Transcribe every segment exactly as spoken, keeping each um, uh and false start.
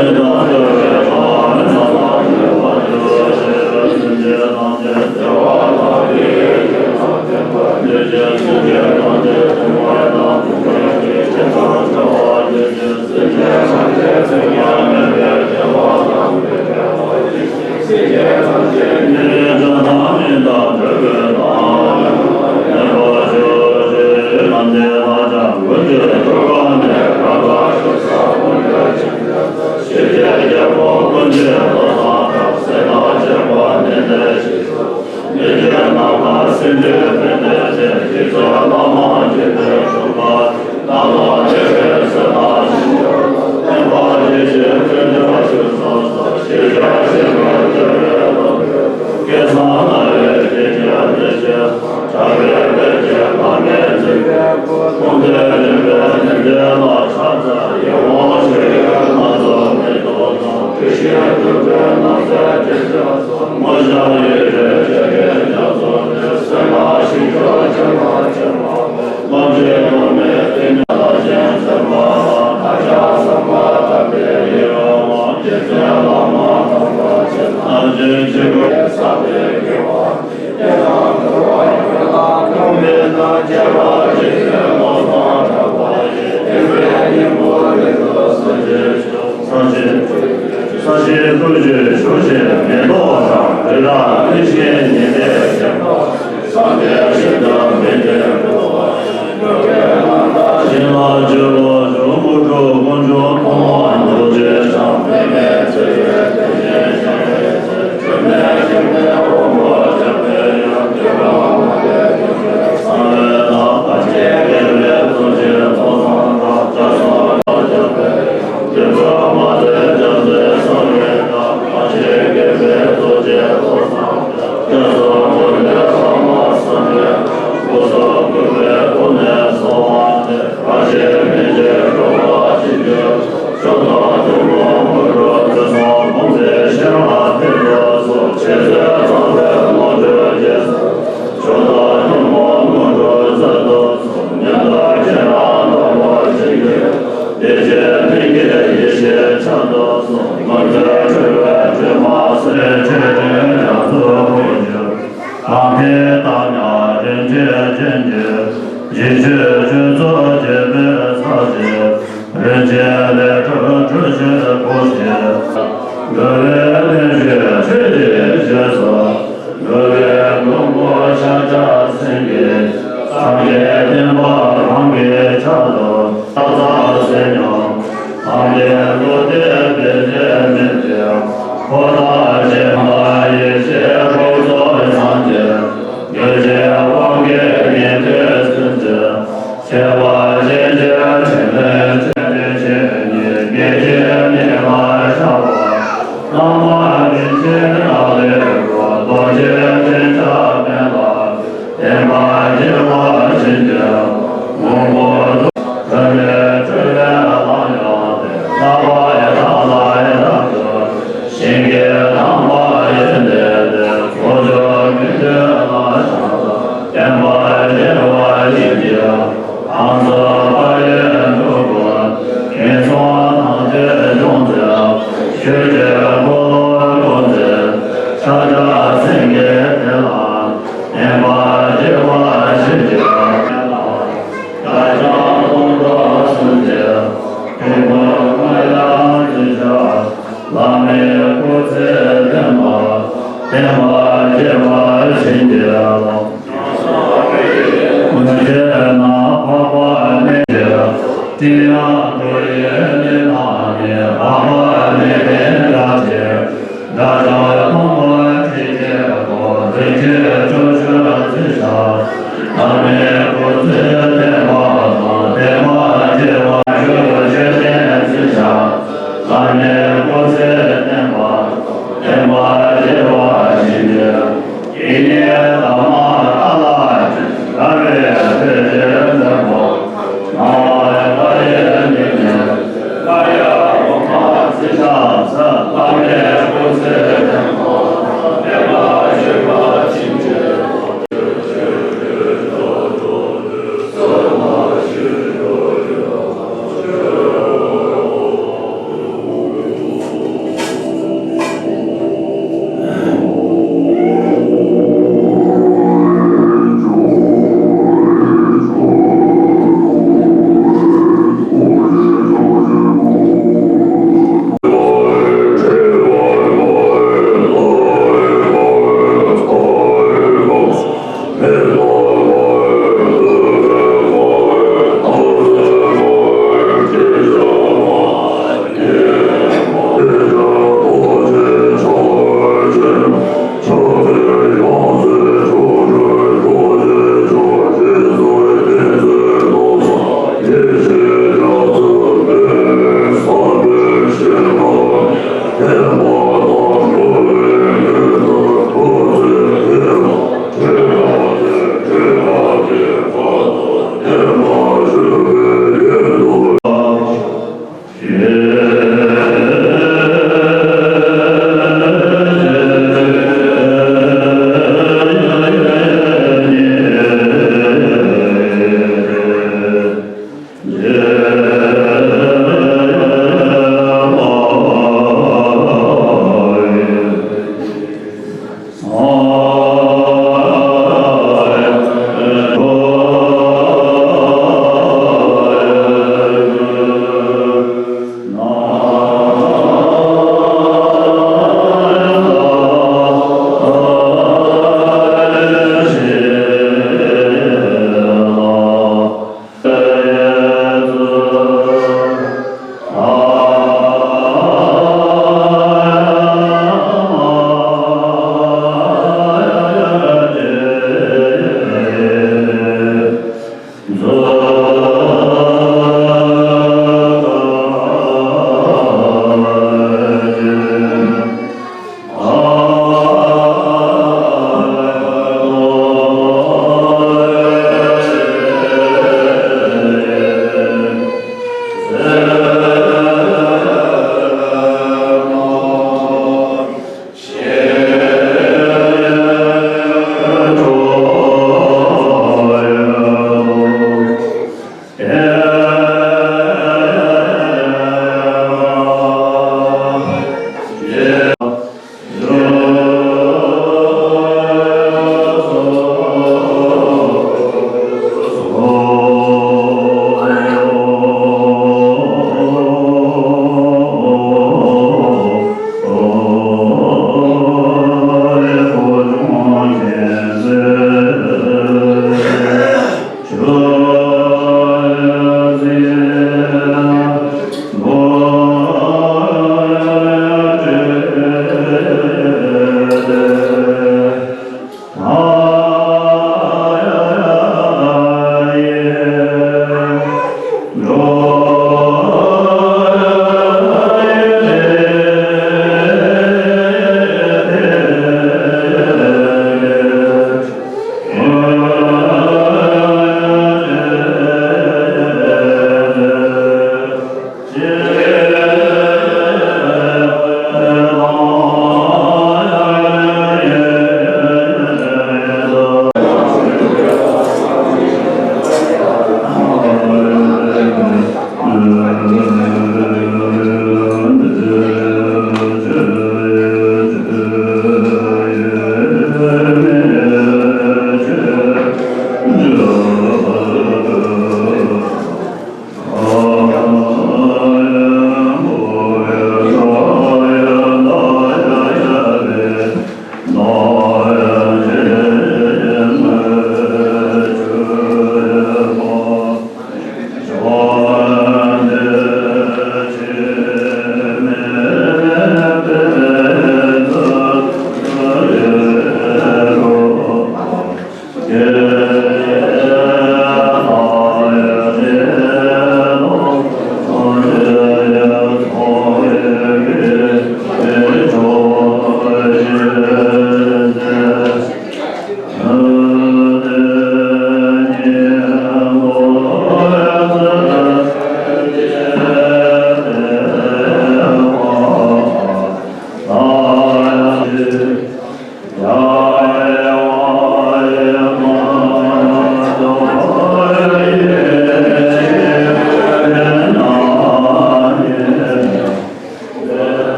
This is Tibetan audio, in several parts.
ས་གཞི་ཐུགས་རྒྱུད་ཞུགས་ཤིང་མེ་ཏོག་དང་རི་རབ་ཀུན་གཞི་ཉི་ཟླའི་སྐྱེ་འགྲོ།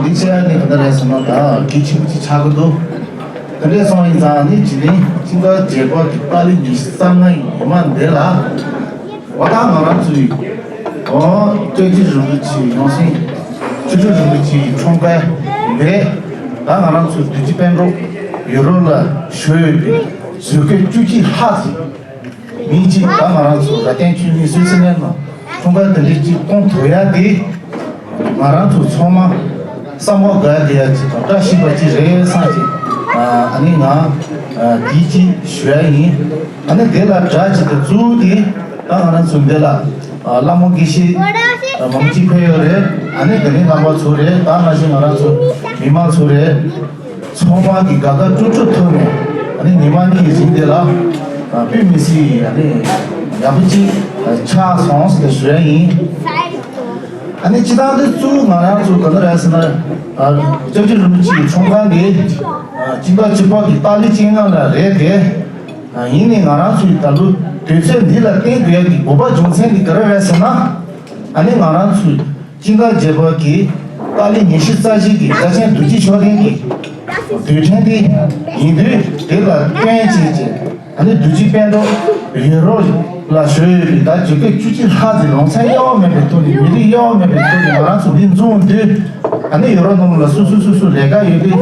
འདི་བྱས་ནས་ག་འདྲ་རེད་ཟེར་ན། ད་གལ་ཆེན་པོ་ཅིག་ཆགས་ཀྱི་འདུག་དེ་འདྲ་སོང་ཡིན་ཙང་ནི། དེ་རིང་ཕྱི་ཟླ་བརྒྱད་པ་གི་ཏ་ལི་ཉི་ཤུ་རྩ་ལྔ་ཡི་ཉི་མ་འདི་ལ། འོ་ད་ང་རང་ཚོའི་ཨོ་སྟོད་ཀྱི་རིན་པོ་ཆེ་ཡོངས་སེ། ཆོས་དྲུག་རིན་པོ་ཆེའི་འཁྲུངས་སྐར་འདིར་ད་ང་རང་ཚོ་བདུན་ཅུ་པཎ་གྲུབ་ཡུ་རོབ་ལ་བཞུགས་ཡོད་པའི་གཟུགས་སྐུ་བཅུ་གཅིག་ལྷག་ཅིག་མི་གཅིག་ད་ང་རང་ཚོ་ར་ཏན་ཆུས་མི་སུད་སི་ལན་ལ་འཁྲུངས་སྐར་འདི་འདྲ་ཅིག་གཏོང་ཐུབ་ཡ་དེ་ང་རང་ཚོ་ཚང་མ་བསམ་བློ་དགའ་བསྡད་ཡ་ཅིག་དང་བཀྲ་ཤིས་པ་ཅིག་རེད་བསམ་ཅིག་ཨ་ནི་ང་དེའི་ཅིག་ཞུ་ཡ་ཡིན། ཨ་ནི་དེ་ལ་གྲ་ཅིག་ཏུ་གཙོ་བོ་དེ་ད་ང་རང་ཚོ་འདི་ལ་བླ་མ་དགེ་བཤེས་མང་ཅིག་ཕེབས་ཡོད་རེད། ཨ་ནི་དེ་ནས་རྣམ་པ་ཚོ་རེད། ད་ང་བཞིན་ང་རང་ཚོ་མི་མང་ཚོ་རེད། ཚང་མ་གི་དགའ་དགའ་སྤྲོ་སྤྲོ་ཐོག་ནས་ཨ་ནི་ཉི་མ་གཉིས་ཀྱི་རིང་དེ་ལ་དཔེ་མི་སྲིད་ཨ་ནི་ཡག་པོ་ཅིག་ཆགས་སོང་ཟེར་ཞུ་ཡ་ཡིན། ཨ་ནི་སྤྱི་བཏང་དུ་གཙོ་བོ་ང་རང་ཚོ་ག་འདྲ་རེད་ཟེར་ན། སྐྱབས་རྗེ་རིན་པོ་ཆེའི་འཁྲུངས་སྐར་འདི་སྤྱི་ཟླ་བཅུ་པ་གི་ཏཱ་ལའི་བཅོ་ལྔ་ལ་རེད་དེ། ཡིན་ནའི་ང་རང་ཚོའི་ད་ལོ་དུས་ཚོད་འདི་ལ་བརྟེན་དགོས་ཡ་གི་དགོས་པ་རྒྱུ་མཚན་འདི་ག་རེ་རེད་ཟེར་ན། ཨ་ནི་ང་རང་ཚོའི་སྤྱི་ཟླ་བརྒྱད་པ་གི་ཏཱ་ལའི་ཉི་ཤུ་རྩ་བཞི་གི་རྒྱལ་ཆེན་རྡོ་རྗེ་ཤུགས་ལྡན་གྱི་དུས་དྲན་འདི་ཡིན་དུས་དེ་ལ་བརྟེན་བྱས་ཀྱི་ཨ་ནི་བདུད་རྩི་དཔལ་འབྲོག་ཡུ་རོབ་ལ་བཞུགས་ཡོད་པའི་ད་བརྒྱུད་སྐབས་བཅུ་གཅིག་ལྷག་ཙམ་ལུང་ཚན་གཡར་བ་མེད་པའི་ཐོག་ནས་མི་རིགས་གཡར་བ་མེད་པའི་ཐོག་ནས་ང་རང་ཚོ་འདི་འཛོམས་དུས་ཨ་ནི་ཡུ་རོབ་ནང་ལ་སོ་སོ་སོ་སོ་ལས་ཀ་ཡོད་དུས་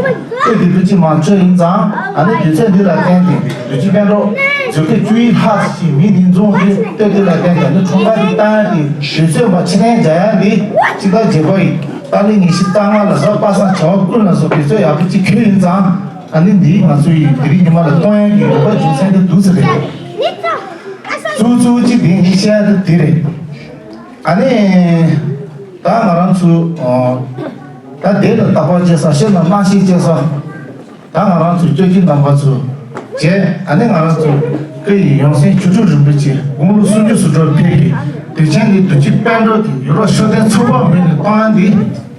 ཨེ་འདི་འདྲ་ཅིག་མ་འཕྲོད་ཡིན་ཙང་ཨ་ནི་དུས་ཚོད་འདི་ལ་བརྟེན་ཏེ་བདུད་རྩི་དཔལ་འབྲོག་བརྒྱུད་སྐབས་བཅུ་ཡི་ལྷག་ཙམ་མི་འདི་འཛོམས་དུས་ལྟོས་དེ་ལ་བརྟེན་ཏེ་ཨ་ནི་འཁྲུངས་སྐར་འདི་བཏང་ཡ་གི་དུས་ཚོད་མ་ཕྱི་ནས་མཇལ་ཡ་འདི་སྤྱི་ཟླ་བརྒྱད་པ་ཡི་ཏཱ་ལའི་ཉི་ཤུ་རྩ་ལྔ་ལ་སོགས་པ་སངས་བྱ་བ་ཀུན་ལ་སོགས་དུས་ཚོད་ཡག་པོ་ཅིག་འཁེལ་ཡིན་ཙང་། ཨ་ནི་འདི་ང་ཚོའི་དེ་རིང་ཉི་མ་ལ་གཏོང་ཡག་གི་དགོས་པ་རྒྱུ་མཚན་དེ་འདུག་ཟེར་རེད། གཙོ་བོ་གཅིག་དེ་ངས་བཤད་ཡག་དེ་དེ་རེད། ཨ་ནི་ད་ང་རང་ཚོ་ད་དེ་ལ་བརྟག་པ་དཔྱད་ས་ཤེས་ན་སྣང་ཤས་དཔྱད་ས་ད་ང་རང་ཚོ་སྐྱོ་སྐྱིད་རྣམ་པ་ཚོ་བྱས། ཨ་ནི་ང་རང་ཚོ་སྐུ་ཡི་ཡོངས་འཛིན་ཆོས་དྲུག་རིན་པོ་ཆེ་དགུང་ལོ་སུམ་ཅུ་སོ་དྲུག་ཕེབས་པའི་དུས་ཆེན་འདི་བདུད་རྩི་དཔལ་འབྲོག་གི་ཡུ་རོབ་ཤུགས་ལྡན་ཚོགས་པ་མིང་ནས་གཏོང་ཡག་འདི།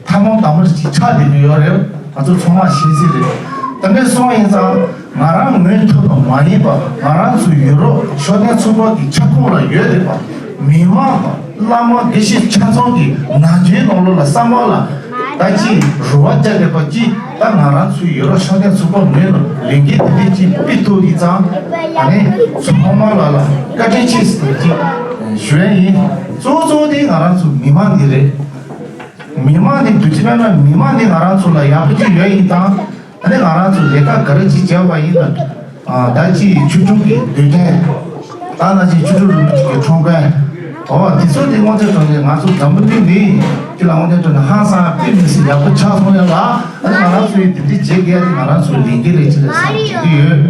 ཐབས་ལམ་དང་པོ་ཅིག་ཆགས་བསྡད་ཀྱི་ཡོད་རེད། ང་ཚོ་ཚང་མ་ཤེས་གསལ་རེད། དེ་འདྲ་སོང་ཡིན་ཙང་ང་རང་ངོས་ཐོག་ནས་མ་ཡིན་པ་ང་རང་ཚོའི་ཡུ་རོབ་ཤུགས་ལྡན་ཚོགས་པ་གི་ཁྱབ་ཁོངས་ལ་ཡོད་བསྡད་པ་མི་མང་དང་བླ་མ་དགེ་བཤེས་ཆ་ཚང་གི་ནང་ཆོས་ནང་ལོགས་ལ་བསམ་པ་ལ་ད་ཅིག་རེ་བ་བཅའ་བསྡད་པ་ཅིག་ད་ང་རང་ཚོའི་ཡུ་རོབ་ཤུགས་ལྡན་ཚོགས་པ་ངོས་ནས་ལས་འགན་དེ་འདྲ་ཅིག་སྤེལ་ཐུབ་ཡིན་ཙང་ཨ་ནི་ཚང་མ་ལ་ལ་བཀའ་དྲིན་ཆེ་ཟེར་ཅིག་ཞུ་ཡ་ཡིན། གཙོ་བོ་གཙོ་བོ་དེ་ང་རང་ཚོ་མི་མང་འདི་རེད། མི་མང་ནི་དུས་ཚོད་ན་མི་མང་ནི་ང་རང་ཚོ་ལ་ཡག་པོ་ཅིག་ཡོད་ཡིན་དང་། ཨ་ནི་ང་རང་ཚོ་ལས་ཀ་ག་རེ་ཅིག་བྱས་པ་ཡིན་ན། ཨ་ད་ཅི་ཆོས་དྲུག་གི་དུས་དྲན། ད་ན་ཅི་ཆོས་དྲུག་རིན་པོ་ཆེ་གི་འཁྲུངས་སྐར། འོ་དེ་ཚོ་དེ་དངོས་གནས་དྲང་གནས་ང་ཚོ་འཛམ་བུ་གླིང་འདི་ཅི་ལ་དངོས་གནས་དྲང་གནས་ཧང་སང་དཔེ་མི་སྲིད་ཡག་པོ་ཆགས་སོང་ཡ་ལ། ཨ་ནི་ང་རང་ཚོའི་དེ་འདྲ་བྱེད་དགོས་ཡ་དེ་ང་རང་ཚོའི་ལས་འགན་རེད་ཅེས་བསམ་བྱེད་ཀྱི་ཡོད།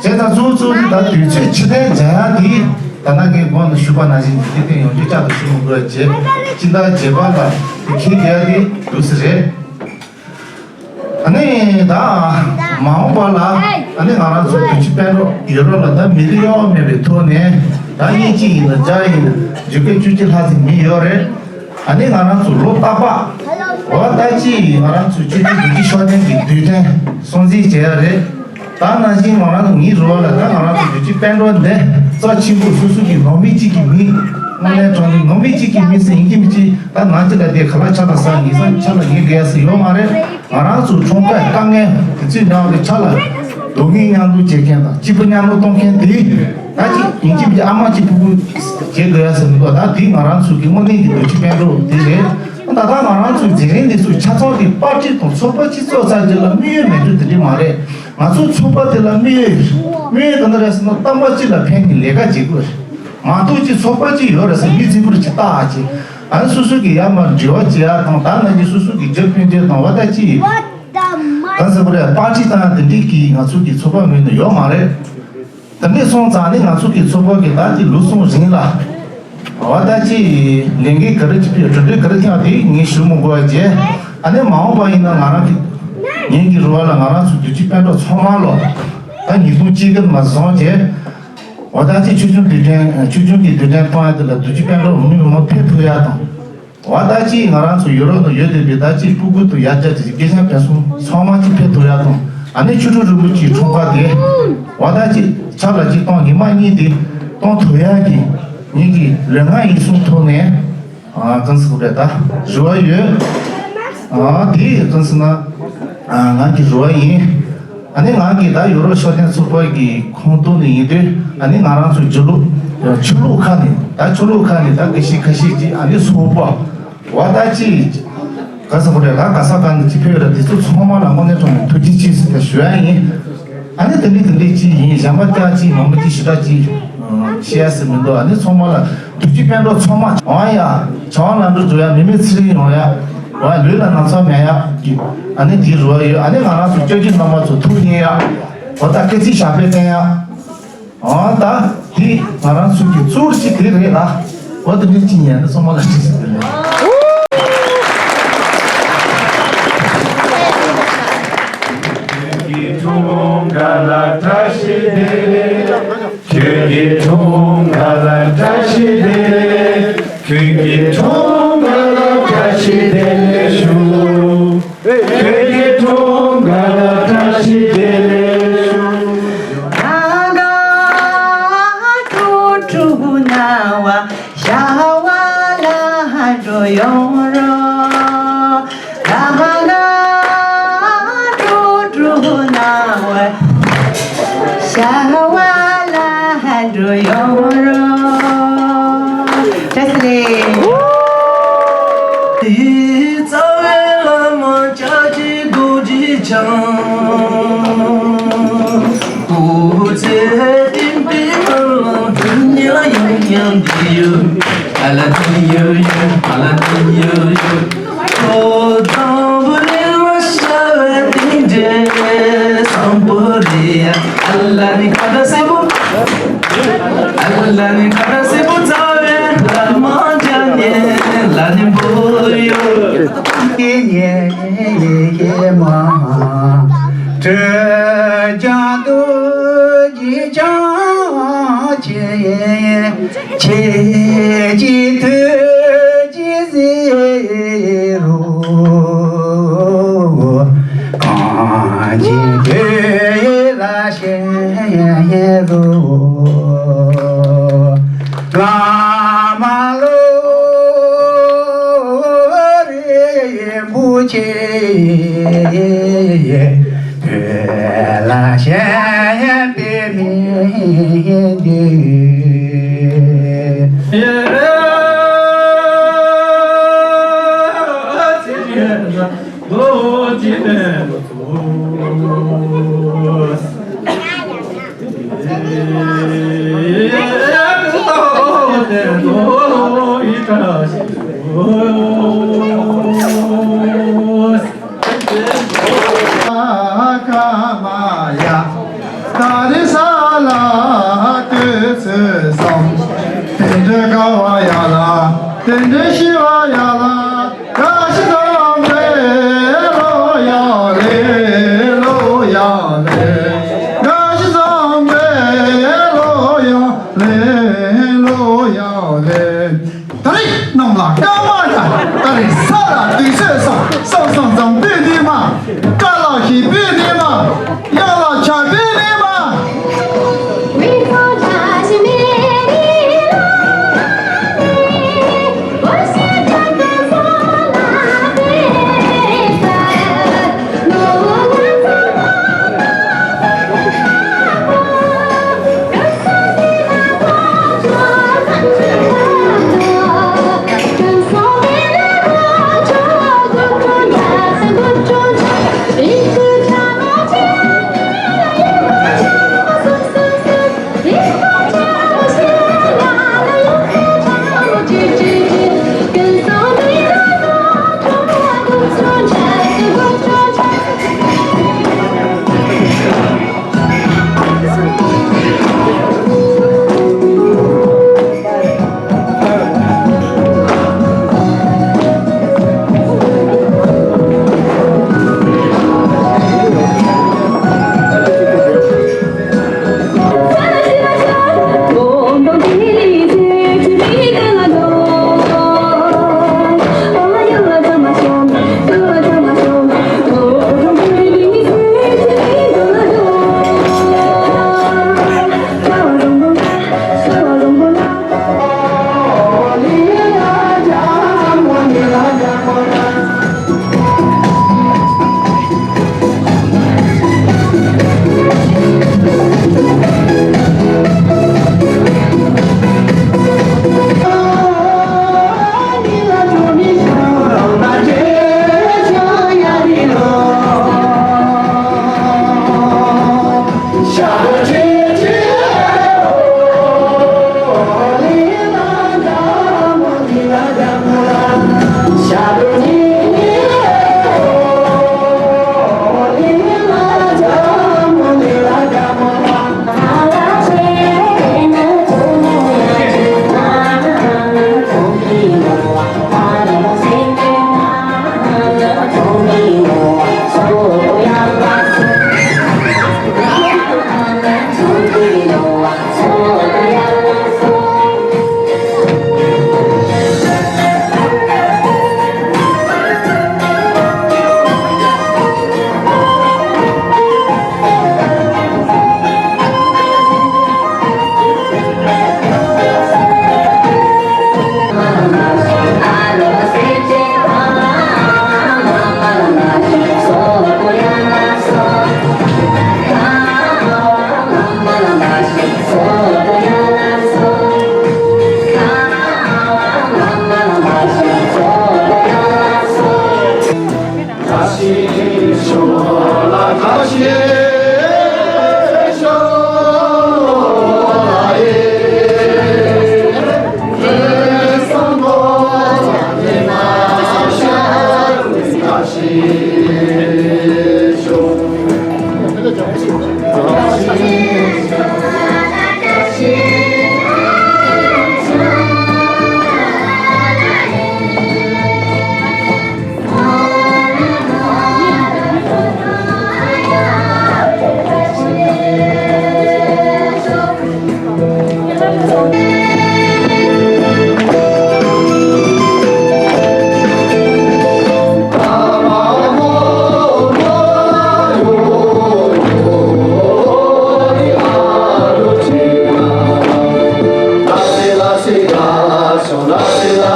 བྱས་ཙང་གཙོ་བོ་གཙོ་བོ་དེ་ད་དུས་ཚོད་ཕྱི་ཐལ་མཇལ་ཡ་དེ། ད་ནང་གི་གོང་དུ་ཞུས་པ་ནང་བཞིན་འདི་དེ་ཡོང་རྒྱུ་ལྕགས་ཏུ་ཞུ་མི་དགོས་བྱས། སྤྱི་ཟླ་བརྒྱད་པ་ལ་དེ་འཁེལ་རྒྱུ་དེ་འདུག་སེ་རེད། ཨ་ནི་ད་མ་འོངས་པ་ལ་ཨ་ནི་ང་རང་ཚོ་བདུད་རྩི་དཔལ་འབྲོག་ཡུ་རོབ་ལ་ད་མི་རིགས་གཡོ་བ་མེད་པའི་ཐོག་ནས་ད་དབྱིན་ཇི་ཡིན་ན་རྒྱ་ཡིན་ན་བརྒྱུད་སྐབས་བཅུ་གཅིག་ལྷག་ཙམ་མི་ཡོད་རེད། ཨ་ནི་ང་རང་ཚོ་ལོ་རྟག་པར་འོ་ད་ཅི་ང་རང་ཚོ་ཆོས་བརྒྱུད་བདུད་རྩི་ཤོག་ལྡན་གྱི་དུས་དྲན་སྲུང་བརྩི་བྱེད་ཡ་རེད། ད་ནང་བཞིན་ང་རང་ཚོ་ངའི་རེ་བ་ལ་ད་ང་རང་ཚོ་བདུད་རྩི་དཔལ་འབྲོག་འདི་རྩ་ཆེན་པོ་སོ་སོ་གི་ནང་མི་གཅིག་གི་མིང་དངོས་གནས་དྲང་གནས་ནང་མི་གཅིག་གི་མིང་ཟེར་ཡིན་གཅིག་མིན་གཅིག་ད་ནང་གཅིག་ལ་དེ་ཁ་ལག་ཆ་ལ་ཟ་ངེས་ཟ་ཆ་ལ་ངེས་དགོས་ཟེར་ཡོད་མ་རེད། ང་རང་ཚོ་འཁྲུངས་སྐར་དཀའ་ངལ་དེ་ཚོའི་ནང་གི་ཆ་ལ་སྡུག་བསྔལ་མཉམ་དུ་བྱེད་མཁན་དང་སྐྱིད་པོ་མཉམ་དུ་གཏོང་མཁན་དེ་ད་ཅིག་ཡིན་གཅིག་མིན་གཅིག་ཨ་མ་གཅིག་ཕྲུ་གུ་བྱེད་དགོས་ཟེར་མི་འདུག་ད་དེ་ང་རང་ཚོ་གི་དངོས་གནས་ཀྱི་བདུད་རྩི་དཔལ་འབྲོག་དེ་རེད། ད་ལྟ་ང་རང་ཚོའི་འཛིན་རིམ་འདི་ཚོ་ཆ་ཚང་གི་པར་ཊི་དང་ཚོགས་པ་སྤྱི་ཚོགས་ཚར་རྗེས་ལ་དམིགས་ཡུལ་མེད་འགྲོ་དེ་འདྲ་མ་རེད། ང་ཚོ་ཚོགས་པ་དེ་ལ་དམིགས་ཡུལ་དམིགས་ཡུལ་ག་འདྲ་རེད་ཟེར་ན་རྟམ་པ་གཅིག་ལ་ཕན་གྱི་ལས་ཀ་བྱེད་དགོས་རེད། མ་གཏོགས་ཅིག་ཚོགས་པ་གཅིག་ཡོད་རེད་ཟེར་མི་རྫིག་པོ་རེ་ཅིག་བལྟ་ཨ་ཅེ། ཨ་ནི་སོ་སོ་གི་ཡར་མར་འབྲེལ་བ་བྱེད་ཡ་དང་ད་ནང་གི་སོ་སོ་གི་རྒྱབ་སྐྱོར་འདྲ་དང་བ་ད་ཅི། གང་ཟེར་དགོས་རེད། པར་ཊི་བཏང་ཡ་དེ་འདྲའི་གི་ང་ཚོ་གི་ཚོགས་པ་མིན་ནི་ཡོད་མ་རེད། དེ་འདྲ་སོང་ཙང་ནི་ང་ཚོ་གི་ཚོགས་པ་གི་ད་ཅི་ལོ་གསུམ་རིང་ལ། བ་ད་ཅི་ལས་འགན་ག་རེ་ཅིག་ཕེབས་གྲུབ་འབྲས་ག་རེ་ཐོན་དེ་ངས་ཞུ་མི་དགོས་པ་བྱས། ཨ་ནི་མ་འོངས་པ་ཡིན་ན་ང་རང་གི་ངེད་ཀྱི་རེ་བ་ལ་ང་རང་ཚོ་བདུད་རྩི་དཔལ་འབྲོག་ཚང་མ་ལོ་ད་ཉིས་སྟོང་གཅིག་གི་མ་བཟང་བྱས། འོ་ད་ཅི་ཆོས་སྐྱོང་དུས་དྲན་ཆོས་སྐྱོང་གི་དུས་དྲན་གཏོང་ཡ་དེ་ལ་བདུད་རྩི་དཔལ་འབྲོག་མི་མང་ཕེབས་ཐུབ་ཡ་དང་། འོ་ད་ཅི་ང་རང་ཚོ་ཡུ་རོབ་ནང་ཡོད་བསྡད་པའི་ད་ཅི་སྤུ་གུ་དང་ཡར་རྒྱས་ཀྱི་སྐད་ཆ་སྤེལ་སོང་ཚང་མ་ཅི་ཕེབས་ཐུབ་ཡ་དང་ཨ་ནི་ཆོས་དྲུག་རིན་པོ་ཆེའི་འཁྲུངས་སྐར་དེ་འོ་ད་ཅི་ཆ་ལ་ཅི་གཏོང་ཉི་མ་གཉིས་དེ་གཏོང་ཐུབ་ཡ་གི་ངེད་ཀྱི་ལས་ངན་ཡིན་གསུང་ཐོག་ནས། ཨ་གང་ཟེར་དགོས་རེད་ད་རེ་བ་ཡོད། ཨ་དེ་གང་ཟེར་ན་ཨ་ང་གི་རེ་བ་ཡིན། ཨ་ནི་ང་གི་ད་ཡུ་རོབ་ཤུགས་ལྡན་ཚོགས་པ་གི་ཁོངས་གཏོགས་ནས་ཡིན་དུས་ཨ་ནི་ང་རང་ཚོ་རྒྱུ་ལོ་ཆོས་ལུགས་ཁག་ནས་ད་ཆོས་ལུགས་ཁག་ནས་ད་དགེ་བཤེས་ཁ་ཤས་ཀྱིས་ཨ་ནི་ཚོགས་པ་བ་ད་ཅི་ ག་ས་གོ་རེ་ལ་ག་ས་ག་ནས་ཅི་ཕེབས་ར་དེ་ཚོ་ཚང་མ་ལ་དངོས་གནས་དྲང་གནས་ཐུགས་རྗེ་ཆེ་ཟེར་ཞུ་ཡ་ཡིན། ཨ་ནི་དེ་འདྲས་དེ་འདྲས་ཅིག་ཡིན། གཞན་པ་ཀྱང་ཅིག་མང་པོ་ཅིག་ཞེ་དྲག་ཅིག་བཤད་ཡ་ཟེར་མི་འདུག་ཨ་ནི་ཚང་མ་ལ་བདུད་རྩི་སྤོས་འགྲོ་ཚང་མ་འོང་ཡ། བྱང་ལམ་འགྲོ་འགྲོ་ཡ། མི་མེད་ཚེ་རིང་ཡོང་ཡ། འོ་ཡ། ལུས་ལ་ན་ཚ་མེད་ཡ། ཨ་ནི་དེ་རུ་བ་ཡོད། ཨ་ནི་ང་རང་ཚོ་སྐྱབས་རྗེ་རྣམ་པ་ཚོ་ཐུགས་མཉེས་ཡ། འོ་ད་སྐད་ཆ་ཞབས་པད་བརྟན་ཡ། ཨ་ད་དེ་ང་རང་ཚོ་གི་གཙོ་བོ་གཅིག་དེ་རེད་ལ། འོ་དེ་འདྲའི་གཅིག་ཉན་ན་སོ་མ་ལ་ཁྲིད་ཟེར་དེ་ལས། ཁྱོད་ཀྱི་འཁྲུངས་སྐར་ལ་བཀྲ་ཤིས་བདེ་ལེགས། ཁྱོད་ཀྱི་འཁྲུངས་སྐར་ལ་བཀྲ་ཤིས་བདེ་ལེགས། ཁྱོད་ཀྱི་འཁྲུངས་སྐར་ལ་བཀྲ་ཤིས་བདེ་ལེགས་ཞུ། ཁྱོད་ཀྱི་འཁྲུངས་སྐར་ལ་བཀྲ་ཤིས་བདེ་ལེགས་ཞུ། གང་ག་ཀྲུག་ཀྲུག་ན་བ་ཤ་བ་ལ་འགྲོ་ཡོང་རོགས། གང་ག་ཀྲུག་ཀྲུག་ན་བ་ཤ་བ་ལ་འགྲོ་ཡོང་རོགས། བཀྲ་ཤིས་བདེ་ལེགས། རྩ་བའི་བླ་མ་བཅའ་གཅིག་རྡོ་རྗེ་འཆང་། སྐུ་ཚེ་བརྟན་པའི་བླ་མ་དུས་ཡུན་ཡང་ཡང་བརྟན་ཡོད། ཨ་ལ་བརྟན་ཡོད་ཡོད། ཨ་ལ་བརྟན་ཡོད་ཡོད། ཐོག་དང་པོ་ལས་མ་བྱ་བའི་རྟེན་འབྲེལ་བཟང་པོ་རེད་ཡ། ཨ་ལ་ནི་ཁ་བརྡ་སེར་པོ། ཨ་ལ་ནི་ཁ་བརྡ་སེར་པོ་རྩ་བའི་བླ་མ་འཇམ་དབྱངས་ལ་ནི་འབོད་ཡོད། སྐྱེ་ཉེ་ཡེ་ཤེས་མ་དྲོད་ཀྱང་རྡོ་རྗེ་འཆང་ཆེ། ཁྱེད་ཀྱི་ཐུགས་རྗེས་གཟིགས་རོགས། གང་ཅི་དུས་ཡུན་ལ་ཤེས་རོགས། བླ་མ་བློ་རིན་པོ་ཆེ། བོད་ལ་ཞལ་པའི་མི་འདུག་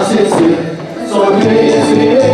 སྲིད་སྲིད། སོ་སོའི་སྲིད་